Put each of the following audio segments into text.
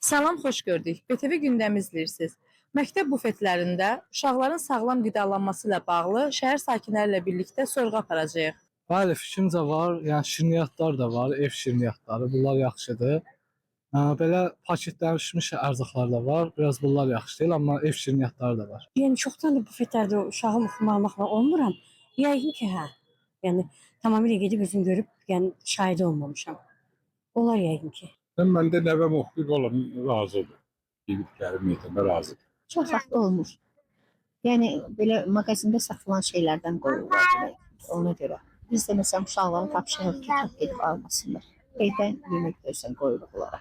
Salam, xoş gördük. BTV gündəmi izləyirsiniz. Məktəb bufetlərində uşaqların sağlam qidalanması ilə bağlı şəhər sakinləri ilə birlikdə sorğu aparacağıq. Bəli, fikrimcə var. Yəni şirniyyatlar da var, ev şirniyyatları. Bunlar yaxşıdır. Belə paketləşmiş ərzaqlar da var. Biraz bunlar yaxşı deyil, amma ev şirniyyatları da var. Yəni çoxdandır bufetlərdə uşağım oxumaqla olmuram. Yəqin ki, hə. Yəni tamamilə gedib özüm görüb, yəni şahidi olmamışam. Olar yəqin ki. Məndə nəvəm oxuyur, oğlum razıdır. Yediklərim yetəmə razıdır. Çox vaxt olmur. Yəni belə mağazində satılan şeylərdən qoyurlar demək. Ona görə. Biz də məsələn uşaqların tapşırıq ki, çox gedib almasınlar. Evdən yemək döysən qoyuruq onlara.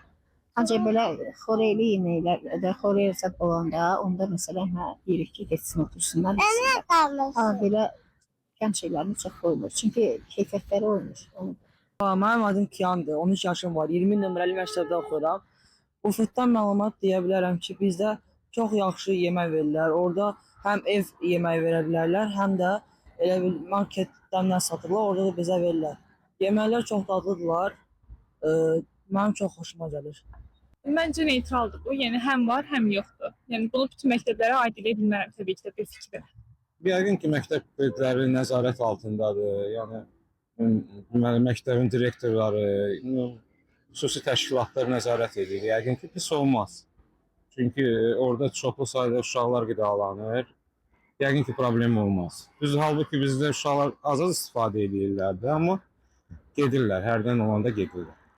Ancaq belə xoreyli yeməklər də xorey zad olanda onda məsələn hə deyirik ki, getsin otursunlar. Yesinlər. Amma belə kəm şeylərini çox qoymur. Çünki keyfiyyətləri olmur. Onu Mənim adım Kiyandır, 13 yaşım var, 20 nömrəli məktəbdə oxuyuram. Bufetdən məlumat deyə bilərəm ki, bizdə çox yaxşı yemək verirlər. Orada həm ev yeməyi verə bilərlər, həm də elə bil marketdən nə satırlar, orada da bizə verirlər. Yeməklər çox dadlıdırlar. Mənim çox xoşuma gəlir. Məncə neytraldır bu. Yəni həm var, həm yoxdur. Yəni bunu bütün məktəblərə aid eləyə bilmərəm təbii ki də bir fikri. Yəqin ki, məktəb bufetləri nəzarət altındadır. Yəni deməli məktəbin direktorları, xüsusi təşkilatlar nəzarət edir. Yəqin ki, pis olmaz. Çünki orada çoxlu sayda uşaqlar qidalanır. Yəqin ki, problem olmaz. Düz halbuki bizdə uşaqlar az-az istifadə edirlər də, amma gedirlər, hərdən olanda gedirlər.